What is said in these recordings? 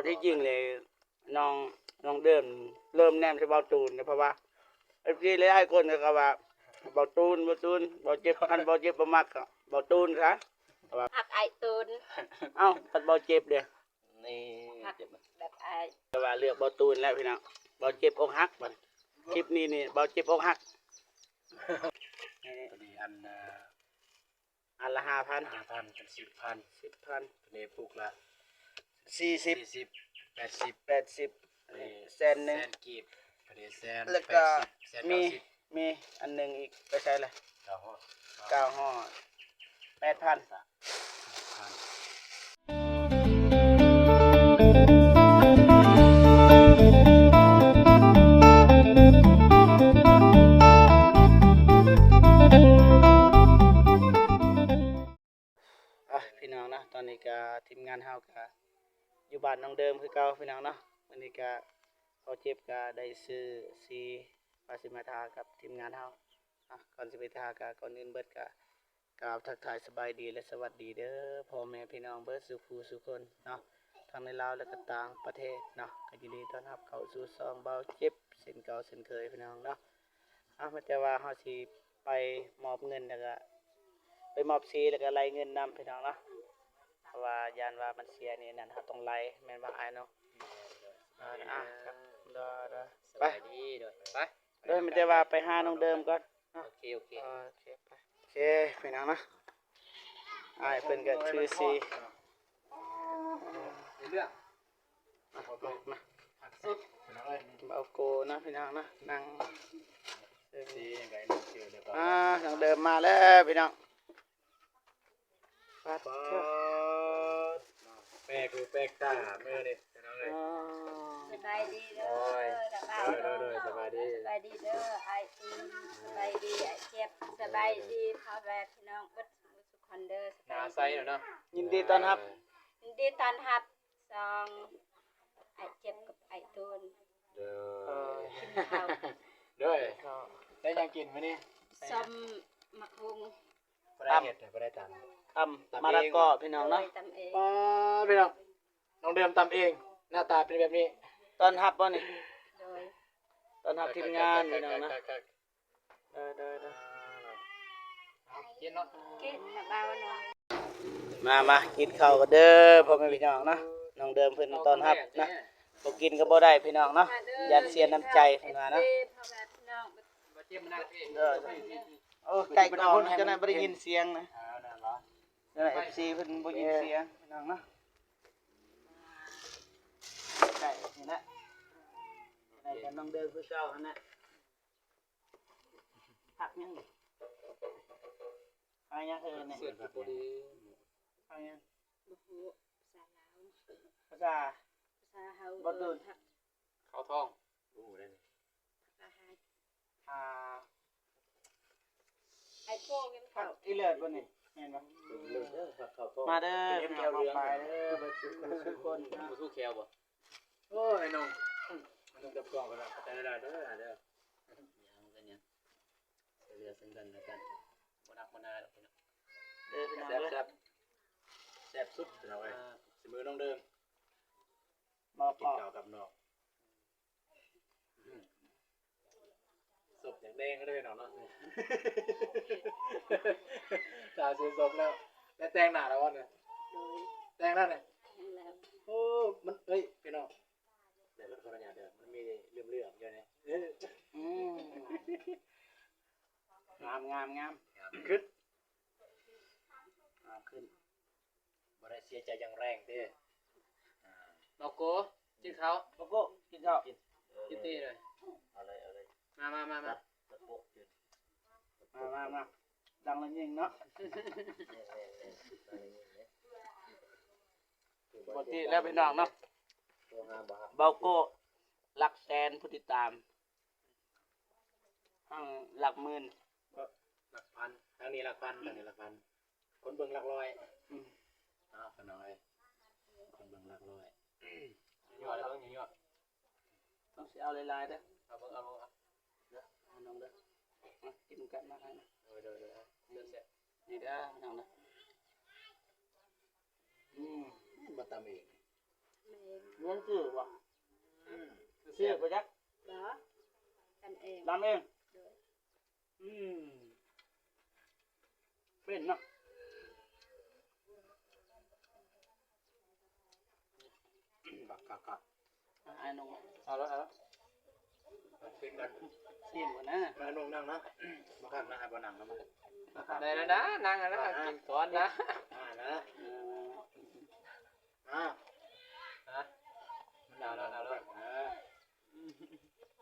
ທີ່ຈິງເລີຍ ນ້ອງ ນ້ອງເດີມເລີ່ມແນມໃສ່ເບົາຕູນ ເພາະວ່າເອັຟຊີຫຼາຍໆຄົນກໍວ່າ ເບົາຕູນ ເບົາຕູນ ເບົາເຈັບ ຄັນເບົາເຈັບບໍ່ມັກກໍເບົາຕູນຊະ ເພາະວ່າ ຮັກອ້າຍຕູນ. ເອົ້າ ຄັນເບົາເຈັບເດ້ ນີ້ ຮັກແບບອ້າຍ ແຕ່ວ່າເລືອກເບົາຕູນແລ້ວພີ່ນ້ອງ ເບົາເຈັບອົກຫັກບັດ ຄລິບນີ້ນີ້ເບົາເຈັບອົກຫັກ. ໂຕນີ້ອັນ ອັນລະຫ້າພັນ ຫ້າພັນ ເປັນສິບພັນ ສິບພັນ ໂຕນີ້ປຸກລະສີ່ສິບ ສີ່ສິບ ແປດສິບ ແປດສິບ ອັນນີ້ແສນໜຶ່ງ ແສນກີບ ໂຕນີ້ແສນ ແລ້ວກໍ ແປດສິບ ແສນ ມີ ເກົ້າສິບ ມີອັນໜຶ່ງອີກ ໄປໃສລະ ເກົ້າຮ້ອຍ ເກົ້າຮ້ອຍ ແປດພັນ ອ່ະ ພີ່ນ້ອງເນາະ ຕອນນີ້ກະທີມງານເຮົາກະຢູ່ບ້ານນ້ອງເດີມຄືເກົ່າພີ່ນ້ອງເນາະ. ມື້ນີ້ກະເຮົາເຈັບກະໄດ້ຊື້ສີ ວ່າຊິມາທາກັບທີມງານເຮົາ. ອ່ະ ກ່ອນຊິໄປທາກະ ກ່ອນອື່ນເບິດກະ ກ່າວທັກທາຍສະບາຍດີ ແລະ ສະຫວັດດີເດີ ພໍ່ແມ່ພີ່ນ້ອງເບິດສູ່ຜູ້ສູ່ຄົນເນາະ ທັງໃນລາວ ແລະ ກໍຕ່າງປະເທດເນາະ. ກໍຍິນດີຕ້ອນຮັບເຂົ້າສູ່ຊ່ອງເບົາເຈັບເຊັ່ນເກົ່າເຊັ່ນເຄີຍພີ່ນ້ອງເນາະ. ອ່ະ ແຕ່ວ່າເຮົາຊິໄປມອບເງິນ ແລ້ວກໍໄປມອບສີ ແລ້ວກໍໄລ່ເງິນນຳພີ່ນ້ອງເນາະ ເພາະວ່າຢ້ານວ່າມັນເສຍນີ້ນັ້ນ ເຮົາຕ້ອງໄລ່ ແມ່ນບໍ່ອ້າຍເນາະ? ອ່າ ອ່າ ໂດຍ ໂດຍ ໄປ ສະບາຍດີ ໂດຍ ໄປ ໂດຍ ມີແຕ່ວ່າໄປຫານ້ອງເດີມກ່ອນເນາະ. ໂອເຄ ໂອເຄ ໂອເຄ ໄປ ໂອເຄ ພີ່ນ້ອງເນາະ ອ້າຍເພິ່ນກໍຖືສີ ເລື່ອງ ມາ ມາ ເບົາໂກເນາະ ພີ່ນ້ອງເນາະ ນັ່ງ ສີຫຍັງກໍໃຫ້ນ້ອງຊື່ເດີ ອ່າ ນ້ອງເດີມມາແລ້ວພີ່ນ້ອງ. ປາດ ປາດ ໂທ້ ແປກຫູແປກຕາມື້ນີ້ພີ່ນ້ອງເອີຍ. ອໍ ສະບາຍດີເດີ ໂອ້ຍ ລະບ່າວ ໂດຍ ໂດຍ ໂດຍ ສະບາຍດີ ສະບາຍດີເດີອ້າຍຕີນ ສະບາຍດີອ້າຍເຈັບ ສະບາຍດີພໍ່ແມ່ພີ່ນ້ອງເບິດທຸກຄົນເດີ. ໜ້າໃສແລ້ວເນາະ ຍິນດີຕ້ອນຮັບ ເອີ ຍິນດີຕ້ອນຮັບ ສອງ ອ້າຍເຈັບກັບອ້າຍຕູນ ໂດຍ ກິນເຂົ້າ ໂດຍ ໄດ້ຫຍັງກິນມື້ນີ້? ສົ້ມໝາກຫຸ່ງ ຜູ້ໃດເຮັດ ຜູ້ໃດຕຳ? ຕຳ ຕຳມະລະກອ ພີ່ນ້ອງເນາະ ໂດຍ ຕຳເອງ ປ້າ ພີ່ນ້ອງ ນ້ອງເດີມຕຳເອງ ໜ້າຕາເປັນແບບນີ້ ຕ້ອນຮັບບໍ່ນີ້? ໂດຍ ຕ້ອນຮັບທີມງານ ພີ່ນ້ອງເນາະ ຄັກໆ ເດີໆໆ ເອົາ ກິນເນາະ ກິນເນາະ ມາ ມາ ກິນເຂົ້າກັນເດີ ພໍ່ແມ່ພີ່ນ້ອງເນາະ ນ້ອງເດີມເພິ່ນຕ້ອນຮັບນະ ບໍ່ກິນກໍບໍ່ໄດ້ພີ່ນ້ອງເນາະ ຢ້ານເສຍນ້ຳໃຈເພິ່ນວ່າເນາະ ເດີ ໂອ້ ໄກ່ກອງ ຈັ່ງໃດບໍ່ໄດ້ຍິນສຽງນະ ຈັ່ງໃດເອັຟຊີເພິ່ນບໍ່ຍິນສຽງ ພີ່ນ້ອງເນາະ ໄກ່ນີ້ນະ ໄກ່ກັບນ້ອງເດີມຄືເກົ່າຫັ້ນນະ. ຜັກຫຍັງນີ້? ຜັກຫຍັງເອີ້ນນີ້? ເອີ້ນຜັກບໍ່ດີ ຜັກຫຍັງ? ບໍ່ຮູ້ ພາສາລາວ ພາສາ ພາສາເຮົາບໍ່ ເອີ້ນຜັກ ເຂົ້າທ້ອງ ບໍ່ຮູ້ເດ້ນີ້ ຜັກອາຫານ ອ່າ ໄອ້ໂປ້ກິນເຂົ້າ ຜັກອີເລີດບໍ່ນີ້ ແມ່ນບໍ່? ເລີດເດີ ຜັກເຂົ້າທ້ອງ ມາເດີ ເປັນແອວເຫຼືອງ ພີ່ນ້ອງປ້າເດີ ເບິດສູ່ຄົນ ບໍ່ສູ້ແຂວບໍ່? ໂອ້ຍ ໄອ້ໜຸ່ມ ໄອ້ໜຸ່ມຈັບກ້ອງກັນລະ ຂອບໃຈຫຼາຍໆເດີ ເດີ ເຫຼືອເຊິ່ງກັນແລະກັນ ບໍ່ໜັກບໍ່ໜາດອກພີ່ນ້ອງ ເດີພີ່ນ້ອງເດີ ແຊບໆ ແຊບສຸດພີ່ນ້ອງເອີຍ ສີມືນ້ອງເດີມ ມາກິນເຂົ້າກັບນ້ອງ ສົບຢາກແດງເດີພີ່ນ້ອງເນາະ ຕາຊິສົບແລ້ວ ໄດ້ແຕ່ງໜ້າແລ້ວບໍ່ນີ້? ໂດຍ ແຕ່ງແລ້ວນີ້ ແຕ່ງແລ້ວ ໂອ້ ມັນ ເອີຍ ພີ່ນ້ອງ ແຕ່ເພິ່ນຂໍອະນຸຍາດເດີ ມັນມີເຫຼື້ອມໆຢູ່ນີ້ ອືມ ງາມໆໆ ງາມຂຶ້ນ ງາມຂຶ້ນ ບໍ່ໄດ້ເສຍໃຈຢ່າງແຮງເດ້ ອ່າ ເບົາໂກ ກິນເຂົ້າ ເບົາໂກ ກິນເຂົ້າ ກິນ ກິນຕີເລີຍ ເອົາເລີຍ ເອົາເລີຍ ມາໆໆໆ ມາ ມາໆໆ ດັງແລ້ວຍິງເນາະ ແມ່ນໆໆ ດັງແລ້ວຍິງເດ້ ປົກກະຕິແລ້ວພີ່ນ້ອງເນາະ ໂທຫາບໍ່ຮັບ ເບົາໂກ ຫຼັກແສນຜູ້ຕິດຕາມ ທາງຫຼັກໝື່ນ ຫຼັກພັນ ທາງນີ້ຫຼັກພັນ ທາງນີ້ຫຼັກພັນ ຄົນເບິ່ງຫຼັກຮ້ອຍ ອືມ ເອົາຂະນ້ອຍ ຄົນເບິ່ງຫຼັກຮ້ອຍ ຍົວະເບິ່ງ ຍົວະ ຕ້ອງຊິເອົາຫຼາຍໆເດີ ເອົາເບິ່ງ ເອົາເບິ່ງ ເອົາ ເດີ ເອົານ້ອງເດີ ມາກິນກັນມາໃຫ້ນະ ໂດຍໆໆ ເດີແຊບ ນີ້ເດີນ້ອງເດີ ອືມ ມາຕຳເອງ ແມ່ນ ເງິນຊື້ບໍ່? ອືມ ຊື້ບໍ່ຈັກ ບໍ່ ກັນເອງ ດຳເອງ ໂດຍ ອືມ ເປັນເນາະ ຄັກໆໆ ອ່າ ອ້າຍນ້ອງ ເອົາລະ ເອົາລະ ກິນກັນ ຊີມກ່ອນນະ ມານ້ອງນັ່ງນະ ບໍ່ຄັກນະ ໃຫ້ບໍ່ນັ່ງນະ ມາ ໄດ້ແລ້ວນະ ນັ່ງແລ້ວນະ ອ່າ ກິນກ່ອນນະ ອ່ານະ ອ່າ ຮະ ເອົາລະ ເອົາລະ ເອີ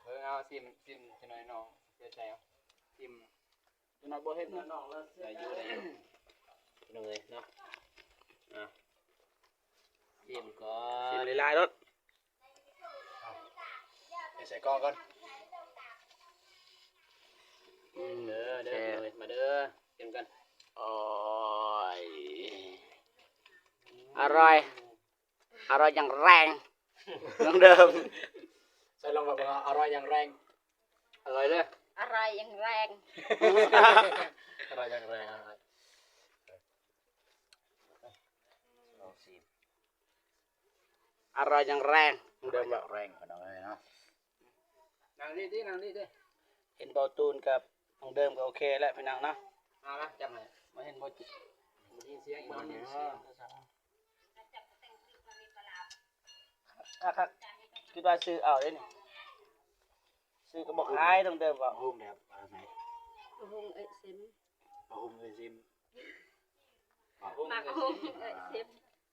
ເບິ່ງເອົາ ຊີມ ຊີມຈັກໜ້ອຍນ້ອງ ເຊື່ອໃຈເອົາ ຊີມ ຈັກໜ້ອຍບໍ່ເຮັດນະ ໄດ້ຢູ່ ໄດ້ຢູ່ ພີ່ນ້ອງເອີຍເນາະ ອ່າ ຊີມກ່ອນ ຊີມຫຼາຍໆໂລດ ເອົາ ເອົາໃສ່ກ້ອງກ່ອນ ອືມ ເດີ ເດີ ແຊບ ພີ່ນ້ອງເອີຍ ມາເດີ ກິນກັນ ໂອ້ຍ ອະຮ່ອຍ ອະຮ່ອຍຢ່າງແຮງ ດັ່ງເດີມ ໃສ່ລອງແບບວ່າ ອະຮ່ອຍຢ່າງແຮງ ອະຮ່ອຍເລີຍ ອະຮ່ອຍຢ່າງແຮງ ອະຮ່ອຍຢ່າງແຮງ ລອງຊີມ ອະຮ່ອຍຢ່າງແຮງ ດັ່ງເດີມ ອະຮ່ອຍຢ່າງແຮງ ພີ່ນ້ອງເອີຍເນາະ ນັ່ງນີ້ຕິ ນັ່ງນີ້ຕິ ເຫັນເບົາຕູນກັບນ້ອງເດີມກໍໂອເຄແລ້ວ ພີ່ນ້ອງເນາະ ມາ ມາ ຈັບໃຫ້ ມາເຫັນບໍ່ຈິ ບໍ່ໄດ້ຍິນສຽງ ບໍ່ໄດ້ຍິນສຽງ ຄັກໆ ຄິດວ່າຊື້ເອົາເດ້ນີ້ ຊື້ກໍບໍ່ຂາຍ ນ້ອງເດີມເວົ້າ ປາຫຸ່ງແບບອັນໃດ ປາຫຸ່ງເອີຍຊິມ ປາຫຸ່ງເອີຍຊິມ ປາຫຸ່ງ ໝາກຫຸ່ງເອີຍຊິມ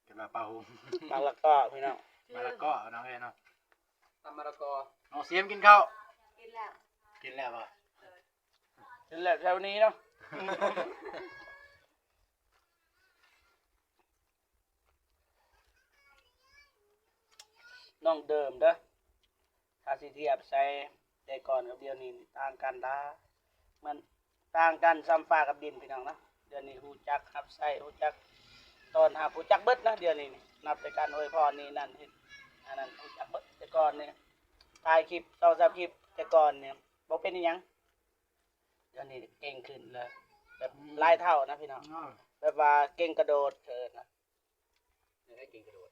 ເອີ້ນວ່າປາຫຸ່ງ ໝາກລະກໍພີ່ນ້ອງ ໝາກລະກໍເນາະ ເອີຍເນາະ ຕຳໝາກລະກໍ ນ້ອງຊິມກິນເຂົ້າ ກິນແລ້ວ ກິນແລ້ວບໍ່? ເຫັນແລ້ວແຖວນີ້ເນາະ ນ້ອງເດີມເດີ ຖ້າຊິທຽບໃສ່ແຕ່ກ່ອນກັບດຽວນີ້ຕ່າງກັນຫຼາຍ ມັນຕ່າງກັນສ່ຳຟ້າກັບດິນ ພີ່ນ້ອງເນາະ ດຽວນີ້ຮູ້ຈັກຮັບໃຊ້ ຮູ້ຈັກຕ້ອນຮັບ ຮູ້ຈັກເບິດນະ ດຽວນີ້ນີ້ ນັບແຕ່ການອວຍພອນນີ້ນັ້ນ ເຮັດອັນນັ້ນ ຮູ້ຈັກເບິດ ແຕ່ກ່ອນນີ້ຖ່າຍຄລິບ ສອງສາມຄລິບ ແຕ່ກ່ອນນີ້ບໍ່ເປັນອີ່ຫຍັງ ດຽວນີ້ເກັ່ງຂຶ້ນເລີຍ ແບບ ອືມ ຫຼາຍເທົ່ານະພີ່ນ້ອງ ອືມ ແບບວ່າເກັ່ງກະໂດດ ເອີ້ນນະ ເກັ່ງກະໂດດ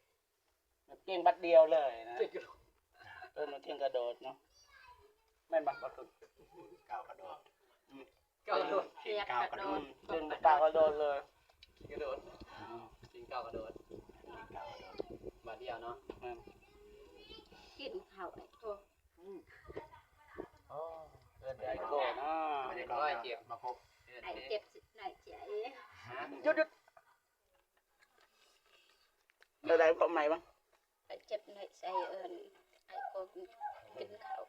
ແບບເກັ່ງບັດດຽວເລີຍນະ ເກັ່ງກະໂດດ ເອີ້ນວ່າເກັ່ງກະໂດດເນາະ ແມ່ນບໍ່? ກ້າວກະໂດດ ອືມ ກ້າວກະໂດດ ເກັ່ງກ້າວກະໂດດ ອືມ ເກັ່ງກ້າວກະໂດດເລີຍ ກະໂດດ ອືມ ເກັ່ງກ້າວກະໂດດ ກ້າວກະໂດດ ບັດດຽວເນາະ ແມ່ນ ກິນເຂົ້າໄອ້ໂກ ອືມ ອໍ ເອີ້ນໄອ້ໂກເນາະ ໄອ້ເຈັບ ມາພົບ ໄອ້ເຈັບ ໄອ້ເຈັບ ຫະ ຢຸດໆ ແນວໃດເວົ້າໃໝ່ເບິ່ງ ໄອ້ເຈັບໃນໃຈ ເອີ້ນໄອ້ໂກກິນ ກິນເຂົ້າ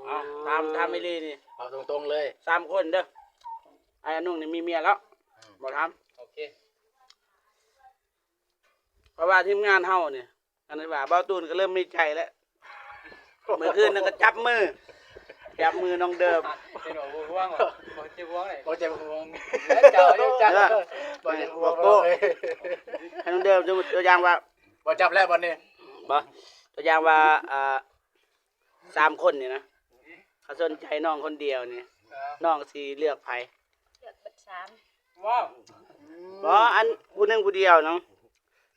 ອ່ະ ຖາມ ຖາມອີ່ຫຼີນີ້ ເວົ້າຕົງໆເລີຍ ສາມຄົນເດີ ອ້າຍອານຸງນີ້ມີເມຍແລ້ວ ອືມ ບໍ່ຖາມ ໂອເຄ ເພາະວ່າທີມງານເຮົານີ້ ອັນນີ້ວ່າເບົາຕູນກໍເລີ່ມມີໃຈແລ້ວ ມື້ຄືນນັ້ນກໍຈັບມື ຈັບມືນ້ອງເດີມ ເປັນຫວງບໍ່ຫວງ ບໍ່ເຈັບຫວງເລີຍ ບໍ່ເຈັບຫວງ ເຈົ້າ ເຈົ້າ ເອີ ບໍ່ເຈັບຫວງເລີຍ ໃຫ້ນ້ອງເດີມຍົກຕົວຢ່າງວ່າ ບໍ່ຈັບແລ້ວບັດນີ້ ບໍ່ ຕົວຢ່າງວ່າ ອ່າ ສາມຄົນນີ້ນະ ເຂົາສົນໃຈນ້ອງຄົນດຽວນີ້ ເອີ ນ້ອງຊິເລືອກໃຜ? ເລືອກເບິດສາມ ວ້າວ ບໍ່ ອັນຜູ້ໜຶ່ງຜູ້ດຽວເນາະ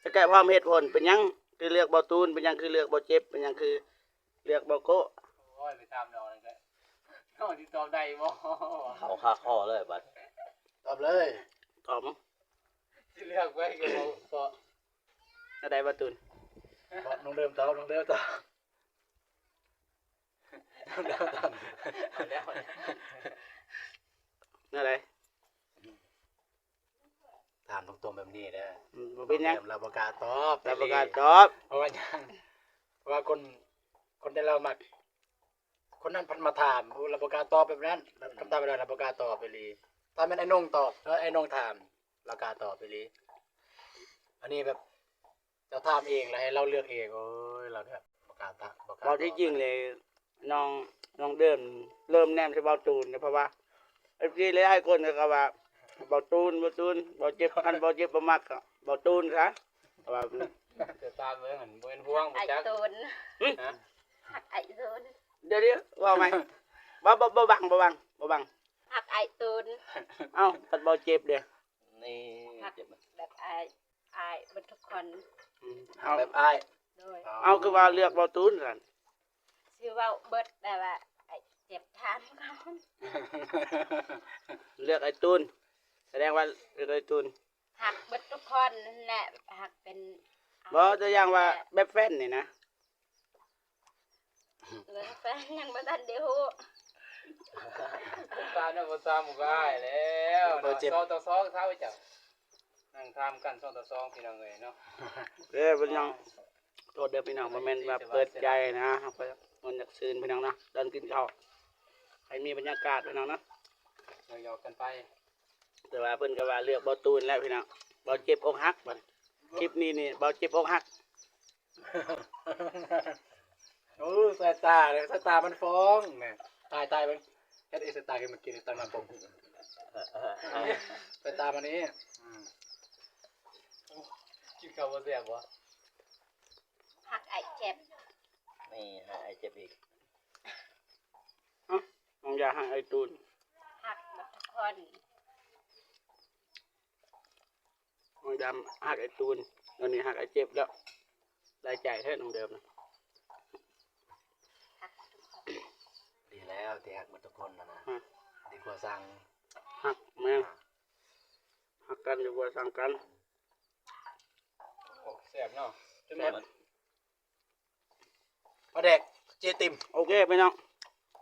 ຈະກະພ້ອມເຫດຜົນ ເປັນຫຍັງຄືເລືອກເບົາຕູນ? ເປັນຫຍັງຄືເລືອກເບົາເຈັບ? ເປັນຫຍັງຄືເລືອກເບົາໂກ້? ໂອ້ຍ ໄປຖາມນ້ອງນັ້ນແຫຼະ ນ້ອງຊິຕອບໄດ້ບໍ່? ເຂົ້າຄາຂໍ້ເລີຍບັດ ຕອບເລີຍ ຕອບມາ ຊິເລືອກໄປກໍບໍ່ ເພາະ ແນວໃດເບົາຕູນ? ເພາະນ້ອງເດີມຕອບ ນ້ອງເດີມຕອບ ແນວໃດ? ຖາມຕົງໆແບບນີ້ເດີ ອືມ ບໍ່ເປັນຫຍັງ ລາວບໍ່ກ້າຕອບ ລາວບໍ່ກ້າຕອບ ເພາະວ່າຫຍັງ? ເພາະວ່າຄົນ ຄົນທີ່ລາວມັກ ຄົນນັ້ນພັດມາຖາມ ໂອ້ ລາວບໍ່ກ້າຕອບແບບນັ້ນ ອືມ ຄຳຖາມແບບນັ້ນລາວບໍ່ກ້າຕອບອີ່ຫຼີ ຖ້າແມ່ນອ້າຍນົງຕອບ ເອີ ອ້າຍນົງຖາມ ລາວກ້າຕອບອີ່ຫຼີ ອັນນີ້ແບບ ເຈົ້າຖາມເອງ ແລ້ວໃຫ້ລາວເລືອກເອງ ໂອ້ຍ ລາວແບບບໍ່ກ້າຕະ ບໍ່ກ້າ ເວົ້າທີ່ຈິງເລີຍ ນ້ອງ ນ້ອງເດີມເລີ່ມແນມໃສ່ເບົາຕູນ ເພາະວ່າ ເອັຟຊີ ຫຼາຍໆຄົນກໍວ່າ ເບົາຕູນ ເບົາຕູນ ເບົາເຈັບ ຄັນເບົາເຈັບບໍ່ມັກກໍເບົາຕູນຊະ ເພາະວ່າ ຈະຕາມເບິ່ງ ບໍ່ເປັນຫ່ວງ ບໍ່ຈັກ ອ້າຍຕູນ ຫຶ? ຮະ? ອ້າຍຕູນ ດຽວໆ ເວົ້າໃໝ່ ບໍ່ ບໍ່ ບໍ່ບັງ ບໍ່ບັງ ບໍ່ບັງ ຮັກອ້າຍຕູນ ເອົ້າ ຄັນເບົາເຈັບເດ? ນີ້ ຮັກແບບອ້າຍ ອ້າຍເບິດທຸກຄົນ ອືມ ຮັກແບບອ້າຍ ໂດຍ ອໍ ເອົາ ຄືວ່າເລືອກເບົາຕູນຊັ້ນ? ຊິເວົ້າເບິດ ແຕ່ວ່າອ້າຍເຈັບຖາມກ່ອນ. ເລືອກອ້າຍຕູນ ສະແດງວ່າເລືອກອ້າຍຕູນ. ຮັກເບິດທຸກຄົນນັ້ນແຫຼະ ຮັກເປັນ ບໍ່ ຕົວຢ່າງວ່າແບບແຟນນີ້ນະ. ເອີ ແຟນຍັງບໍ່ທັນໄດ້ຮູ້. ຕາມແນວບໍ່ຕາມໝູ່ກໍອາຍແລ້ວເນາະ. ສອງຕໍ່ສອງຊາວເຈົ້າ ນັ່ງຖາມກັນສອງຕໍ່ສອງ ພີ່ນ້ອງເອີຍເນາະ. ເອີ ເພິ່ນຍັງ ໂທດເດີພີ່ນ້ອງ ບໍ່ແມ່ນວ່າເປີດໃຈນະ, ເພິ່ນຢາກຊື່ນພີ່ນ້ອງນະ ຕອນກິນເຂົ້າ ໃຫ້ມີບັນຍາກາດພີ່ນ້ອງນະ ຫຍອກໆກັນໄປ. ແຕ່ວ່າເພິ່ນກໍວ່າເລືອກເບົາຕູນແລ້ວພີ່ນ້ອງ ເບົາເຈັບອົກຫັກບັດນີ້. ຄລິບນີ້ນີ້ເບົາເຈັບອົກຫັກ. ໂອ້ ສາຍຕາ ສາຍຕາມັນຟ້ອງນະ. ຕາຍ ຕາຍ ເບິ່ງ ເຮັດອີ່ສາຍຕາຄືເມື່ອກີ້ນີ້ ຕັ້ງໜ້າປົກ. ສາຍຕາມັນນີ້ ອືມ ກິນເຂົ້າບໍ່ແຊບບໍ່? ຮັກອ້າຍເຈັບ ນີ້ ຮັກອ້າຍເຈັບອີກ. ຮະ ນ້ອງຢາກຮັກອ້າຍຕູນ ຮັກເບິດທຸກຄົນ. ນ້ອງດຳຮັກອ້າຍຕູນ ຕອນນີ້ຮັກອ້າຍເຈັບແລ້ວ. ຫຼາຍໃຈແທ້ນ້ອງເດີມນະ. ດີແລ້ວທີ່ຮັກເບິດທຸກຄົນນະນະ. ຮະ ດີກວ່າຊັງ. ຮັກແມ່ນ ອາ ຮັກກັນດີກວ່າຊັງກັນ. ໂອ້ ແຊບເນາະ ຈົນໝົດ. ປາແດກເຈຕິມ. ໂອເຄພີ່ນ້ອງ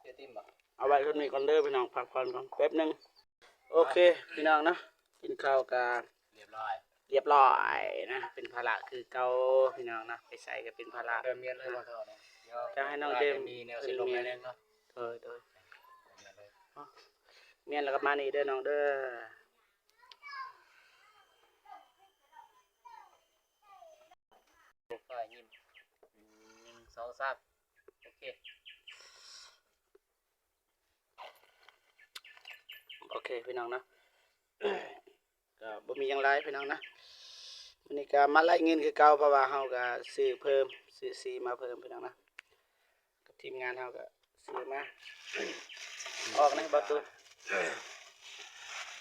ເຈຕິມບໍ່? ເອົາໄວ້ສ່ຳນີ້ກ່ອນເດີພີ່ນ້ອງ ພັກຜ່ອນກ່ອນແປັບໜຶ່ງ. ໂອເຄພີ່ນ້ອງເນາະ ກິນເຂົ້າກະຮຽບຮ້ອຍ ຮຽບຮ້ອຍນະ. ເປັນພາລະຄືເກົ່າພີ່ນ້ອງເນາະ ໄປໃສກໍເປັນພາລະ. ເດີມມຽນເລີຍບໍ່ເຂົ້ານະ? ດຽວຈະໃຫ້ນ້ອງເດີມມີແນວຊິລົມແດ່ໜຶ່ງເນາະ. ໂດຍ ໂດຍ ມຽນເລີຍ ມຽນແລ້ວກໍມານີ້ເດີນ້ອງເດີ. ໜຶ່ງ ສອງ ສາມ ໂອເຄ ໂອເຄພີ່ນ້ອງເນາະ ກໍບໍ່ມີຫຍັງຫຼາຍພີ່ນ້ອງນະ. ມື້ນີ້ກໍມາໄລ່ເງິນຄືເກົ່າ ເພາະວ່າເຮົາກໍຊື້ເພີ່ມ ຊື້ສີມາເພີ່ມພີ່ນ້ອງນະ. ກັບທີມງານເຮົາກໍຊື້ມາ ອອກໃນເບາະຕູນ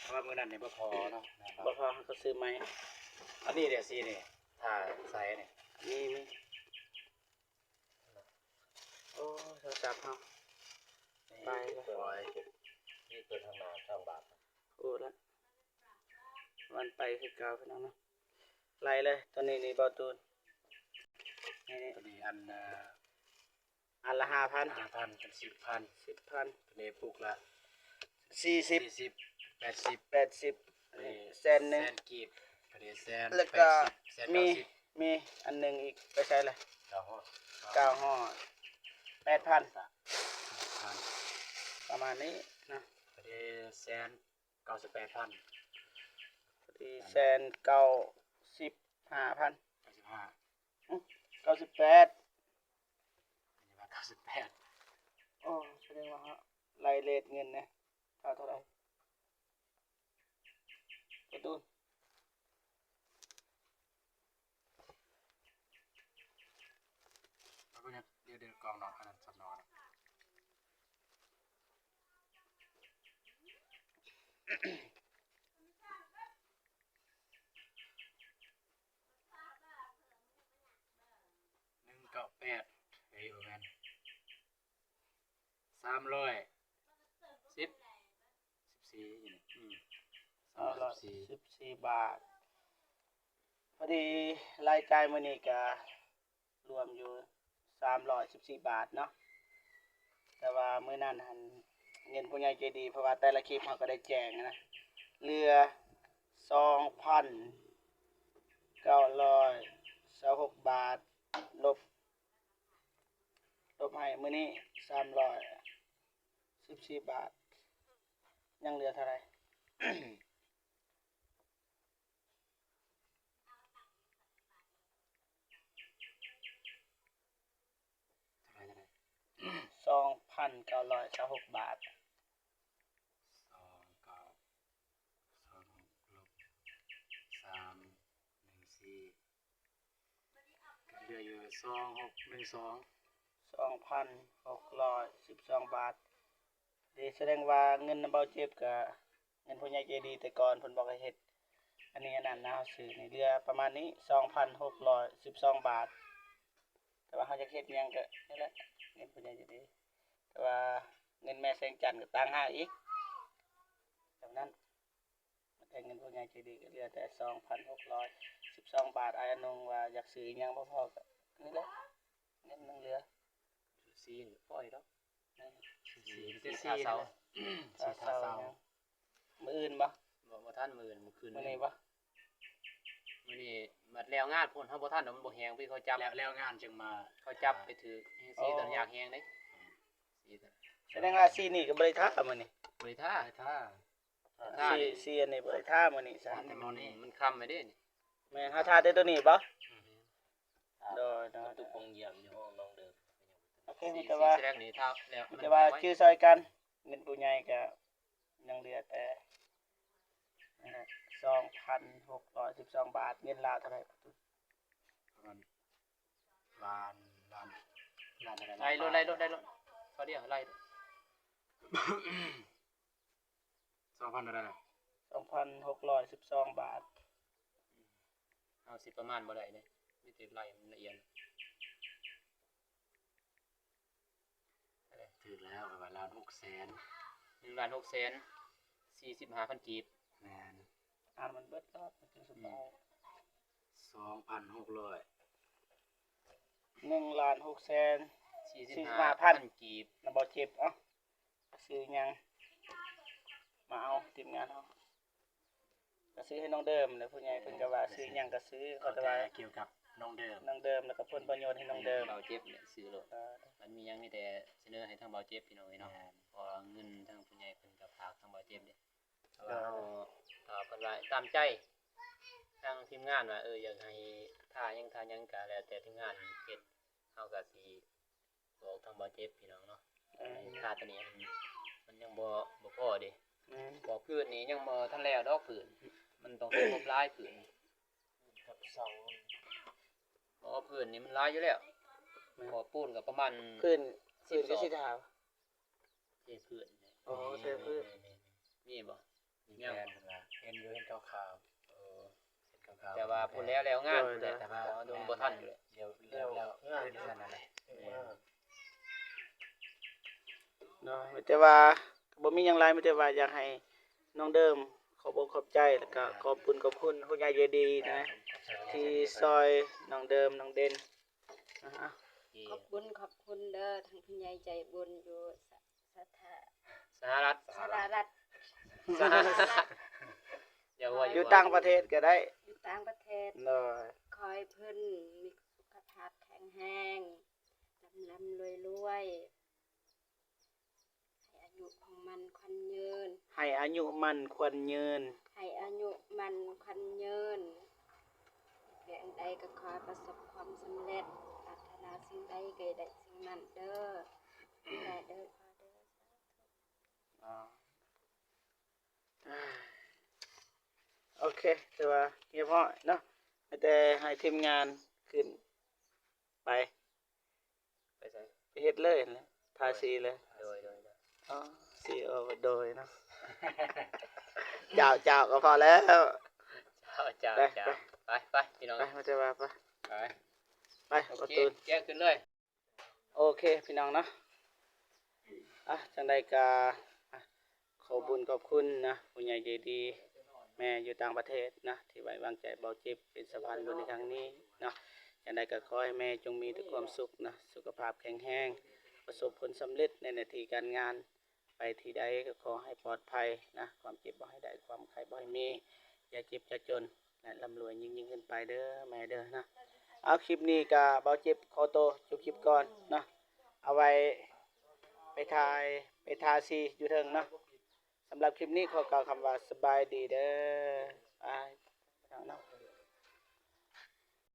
ເພາະວ່າມື້ນັ້ນນີ້ບໍ່ພໍເນາະ ບໍ່ພໍ ເຮົາກໍຊື້ໃໝ່. ອັນນີ້ເດ ສີນີ້ ຖ້າໃສ່ນີ້ ມີ ມີ. ໂອ້ ໂທລະສັບເຮົາ ໄປແລ້ວ ນີ້ເປີດທາງໜ້າທາງບາດ ໂອ້ ລະ ວັນໄປຄືເກົ່າພີ່ນ້ອງເນາະ. ໄລ່ເລີຍ ຕອນນີ້ນີ້ເບາະຕູນ ນີ້ ນີ້ ຕົວນີ້ອັນ ເອີ ອັນລະຫ້າພັນ ຫ້າພັນ ເປັນສິບພັນ ສິບພັນ ຕົວນີ້ປຸກລະສີ່ສິບ ສີ່ສິບ ແປດສິບ ແປດສິບ ແສນໜຶ່ງ ແສນກີບ ແສນ ແລ້ວກໍ ແປດສິບ ແສນ ມີ ເກົ້າສິບ ມີອັນໜຶ່ງອີກ ໄປໃສລະ? ເກົ້າຮ້ອຍ ເກົ້າຮ້ອຍ ແປດພັນ ປະມານນີ້ນະ ແສນ ເກົ້າສິບແປດພັນ ພໍດີແສນເກົ້າສິບຫ້າພັນ ເກົ້າສິບຫ້າ ເກົ້າສິບແປດ ເກົ້າສິບແປດ ໂອ້ ສະແດງວ່າໄລ່ເລດເງິນນະ ເທົ່າ ເທົ່າໃດ? ກາຕູນ ເອົາໄປຍັງ ດຽວ ດຽວກອງນອກ ອັນນັ້ນສຳນອນ ໜຶ່ງເກົ້າແປດ ເອີຍ ບໍ່ແມ່ນ ສາມຮ້ອຍສິບ ສິບສີ່ ອືມ ສາມຮ້ອຍສິບສີ່ ສິບສີ່ບາດ. ພໍດີລາຍຈ່າຍມື້ນີ້ກະລວມຢູ່ສາມຮ້ອຍສິບສີ່ບາດເນາະ ແຕ່ວ່າມື້ນັ້ນຫັ້ນເງິນຜູ້ໃຫຍ່ໃຈດີ ເພາະວ່າແຕ່ລະຄລິບເຮົາກໍໄດ້ແຈ້ງນະ ເຫຼືອສອງພັນເກົ້າຮ້ອຍຊາວຫົກບາດ ລົບ ລົບໃຫ້ມື້ນີ້ສາມຮ້ອຍສິບສີ່ບາດ ຍັງເຫຼືອເທົ່າໃດ? ສອງພັນເກົ້າຮ້ອຍຊາວຫົກບາດ ສອງເກົ້າ ສອງຫົກ ລົບ ສາມໜຶ່ງສີ່ ເຫຼືອຢູ່ສອງຫົກໜຶ່ງສອງ ສອງພັນຫົກຮ້ອຍສິບສອງບາດ. ເດ ສະແດງວ່າເງິນນຳເບົາເຈັບກະເງິນຜູ້ໃຫຍ່ໃຈດີ ແຕ່ກ່ອນເພິ່ນບອກໃຫ້ເຮັດອັນນີ້ອັນນັ້ນນະ ເຮົາຊື້ນີ້ເຫຼືອປະມານນີ້ ສອງພັນຫົກຮ້ອຍສິບສອງບາດ. ເຮົາຢາກເຮັດຫຍັງກໍນີ້ແຫຼະ ເງິນຜູ້ໃຫຍ່ໃຈດີ ແຕ່ວ່າເງິນແມ່ແສງຈັນກໍຕ່າງຫາກອີກ ສ່ຳນັ້ນ. ແຕ່ເງິນຜູ້ໃຫຍ່ໃຈດີກໍເຫຼືອແຕ່ສອງພັນຫົກຮ້ອຍສິບສອງບາດ. ອ້າຍອານົງວ່າຢາກຊື້ອີ່ຫຍັງບໍ່ພໍກໍນີ້ແຫຼະ ເງິນຍັງເຫຼືອ. ຊື້ຫຍັງກໍພໍດອກ ແມ່ນ ຊື້ ຊື້ ຊື້ ຊື້ ທາເຊົາ ທາເຊົາ ທາເຊົາຫຍັງ ມື້ອື່ນບໍ່? ບໍ່ ບໍ່ທັນ ມື້ອື່ນ ມື້ຄືນ ມື້ນີ້ບໍ່? ມື້ນີ້ບັດແລ້ວງານພຸ້ນ ເຮົາບໍ່ທັນດອກ ມັນບໍ່ແຮງ ພີ່ເຂົາຈັບ ແລ້ວ ແລ້ວງານຈຶ່ງມາ ເຂົາຈັບໄປຖືກ ເອີ ຊິຕະຍາກແຮງເດ້. ສະແດງວ່າສີນີ້ກໍບໍ່ໄດ້ທາມື້ນີ້ ບໍ່ໄດ້ທາ ບໍ່ໄດ້ທາ ທາ ສີ ສີອັນນີ້ບໍ່ໄດ້ທາມື້ນີ້ຊະ ແຕ່ມື້ນີ້ມັນຄ່ຳໄປເດ້ນີ້. ແມ່ນ ເຮົາທາແຕ່ໂຕນີ້ບໍ່? ອືມ ໂດຍໆ ປະຕູໂປງຢ້ຽມຢູ່ຫ້ອງນ້ອງເດີມ. ໂອເຄ ມີແຕ່ວ່າ ສີແດງນີ້ທາແລ້ວ ມີແຕ່ວ່າຈື່ຊ່ອຍກັນ ເງິນຜູ້ໃຫຍ່ກໍຍັງເຫຼືອແຕ່ ນັ້ນແຫຼະ ສອງພັນຫົກຮ້ອຍສິບສອງບາດ. ເງິນລາວເທົ່າໃດ? ປະມານລ້ານ ລ້ານ ລ້ານເທົ່າໃດ? ໄລ່ໂລດ ໄລ່ໂລດ ໄລ່ໂລດ ເຂົາດຽວໄລ່ ສອງພັນເທົ່າໃດລະ? ສອງພັນຫົກຮ້ອຍສິບສອງບາດ. ເຮົາຊິປະມານບໍ່ໄດ້ເດ້ ມີແຕ່ໄລ່ມັນລະອຽດ. ຖືກແລ້ວ ຂ້ອຍວ່າລ້ານຫົກແສນ ໜຶ່ງລ້ານຫົກແສນສີ່ສິບຫ້າພັນກີບ. ແມ່ນ ອ່ານມັນເບິດລອດ ມັນຈຶ່ງສະບາຍ. ສອງພັນຫົກຮ້ອຍ ໜຶ່ງລ້ານຫົກແສນສີ່ສິບຫ້າພັນ ສີ່ສິບຫ້າພັນກີບ ນຳບໍ່ເຈັບ. ເອົ້າ ຊື້ຫຍັງ ມາເອົາ ທີມງານເຮົາ ກໍຊື້ໃຫ້ນ້ອງເດີມແຫຼະ ຜູ້ໃຫຍ່ເພິ່ນກໍວ່າຊື້ຫຍັງກໍຊື້ ເຂົາແຕ່ວ່າກ່ຽວກັບນ້ອງເດີມ ນ້ອງເດີມ ແລ້ວກໍຜົນປະໂຫຍດໃຫ້ນ້ອງເດີມ ເບົາເຈັບແຫຼະຊື້ໂລດ. ເອີ ມັນມີຫຍັງມີແຕ່ສະເໜີໃຫ້ທາງເບົາເຈັບ ພີ່ນ້ອງເອີຍເນາະ. ແມ່ນ ເພາະວ່າເງິນທາງຜູ້ໃຫຍ່ເພິ່ນກໍຝາກທາງເບົາເຈັບເດ້ ເພາະວ່າເຮົາ ເອີ ຖ້າເພິ່ນວ່າຕາມໃຈ ທາງທີມງານວ່າ ເອີ ຢາກໃຫ້ທ່າຫຍັງ ທ່າຫຍັງກໍແລ້ວແຕ່ທີມງານເຮັດ ເຮົາກໍຊິ ບອກທາງເບົາເຈັບ ພີ່ນ້ອງເນາະ. ເອີ ຄ່າຕົວນີ້ມັນ ມັນຍັງບໍ່ ບໍ່ພໍເດ້. ແມ່ນ ບອກພື້ນນີ້ຍັງບໍ່ທັນແລ້ວດອກ ພື້ນ ມັນຕ້ອງໃຊ້ງົບຫຼາຍ ພື້ນກັບເສົາ. ບໍ່ ພື້ນນີ້ມັນຫຼາຍຢູ່ແລ້ວ. ແມ່ນ ບໍ່ ປູນກໍປະມານ ພື້ນ ພື້ນກໍຊິຖາມ ເທພື້ນ. ໂອ້ ເທພື້ນ ມີບໍ່? ມີແຜນເພິ່ນວ່າ ເຫັນຢູ່ ເຫັນຂ່າວໆ. ເອີ ເຫັນຂ່າວໆ ແຕ່ວ່າພຸ້ນແລ້ວ ແລ້ວງານພຸ້ນແຫຼະ ແຕ່ວ່າ ໂດຍ ບໍ່ທັນຢູ່ແຫຼະ. ແລ້ວ ແລ້ວ ແລ້ວງານເນາະ ມີແຕ່ວ່າບໍ່ມີຫຍັງຫຼາຍ ມີແຕ່ວ່າຢາກໃຫ້ນ້ອງເດີມຂອບອົກຂອບໃຈ ແລ້ວກໍຂອບບຸນຂອບຄຸນຜູ້ໃຫຍ່ໃຈດີນະ ທີ່ຊ່ອຍນ້ອງເດີມ ນ້ອງເດັ່ນ. ຂອບບຸນຂອບຄຸນເດີ ທັງຜູ້ໃຫຍ່ໃຈບຸນຢູ່ ສະ ສະຖາ ສະຫະລັດ ສະຫະລັດ ສະຫະລັດ ຢ່າວ່າ ຢູ່ຕ່າງປະເທດກໍໄດ້ ຢູ່ຕ່າງປະເທດ. ໂດຍ ຂໍໃຫ້ເພິ່ນມີສຸຂະພາບແຂງແຮງ ລ່ຳໆລວຍໆ ໃຫ້ອາຍຸໝັ້ນຂວັນຍືນ ໃຫ້ອາຍຸໝັ້ນຂວັນຍືນ ໃຫ້ອາຍຸໝັ້ນຂວັນຍືນ. ເຮັດວຽກອັນໃດກໍຂໍໃຫ້ປະສົບຄວາມສຳເລັດ ປາດຖະໜາສິ່ງໃດກໍໃຫ້ໄດ້ສິ່ງນັ້ນເດີ ເດີ ເດີ ສາທຸ. ໂອເຄ ຖືວ່າຮຽບຮ້ອຍເນາະ ມີແຕ່ໃຫ້ທີມງານຂຶ້ນໄປ ໄປໃສ? ໄປເຮັດເລີຍຫັ້ນແຫຼະ ທາສີເລີຍ. ໂດຍ ໂດຍ ໂດຍ. ອໍ ສີ ໂອ ໂດຍເນາະ. ເຈົ້າ ເຈົ້າ ກໍພໍແລ້ວ. ເຈົ້າ ເຈົ້າ ໄປ ເຈົ້າ ໄປ ໄປ ໄປ ພີ່ນ້ອງ ໄປ ມາແຕ່ວ່າໄປ ໄປ ໄປ ໂອເຄ ປະຕູ ແຈ້ງຂຶ້ນເລີຍ. ໂອເຄ ພີ່ນ້ອງເນາະ ອ່ະ ຈັ່ງໃດກໍ ອ່ະ ຂໍບຸນຂອບຄຸນນະ ຜູ້ໃຫຍ່ໃຈດີ ແມ່ຢູ່ຕ່າງປະເທດນະ ທີ່ໄວ້ວາງໃຈເບົາເຈັບເປັນສະພານບຸນໃນຄັ້ງນີ້ເນາະ. ຈັ່ງໃດກໍຂໍໃຫ້ແມ່ຈົ່ງມີແຕ່ຄວາມສຸກນະ ສຸຂະພາບແຂງແຮງ ປະສົບຜົນສຳເລັດໃນໜ້າທີ່ການງານ ໄປທີ່ໃດກໍຂໍໃຫ້ປອດໄພນະ ຄວາມເຈັບບໍ່ໃຫ້ໄດ້ ຄວາມໄຂ້ບໍ່ໃຫ້ມີ ຢ່າເຈັບຢ່າຈົນ ແລະ ລ່ຳລວຍຍິ່ງໆຂຶ້ນໄປເດີແມ່ເດີເນາະ. ເອົາ ຄລິບນີ້ກະເບົາເຈັບຂໍໂຕຈົບຄລິບກ່ອນເນາະ ເອົາໄວ້ໄປຖ່າຍ ໄປທາສີຢູ່ເທິງເນາະ. ສຳລັບຄລິບນີ້ຂໍກ່າວຄຳວ່າສະບາຍດີເດີ ບາຍ ເນາະ.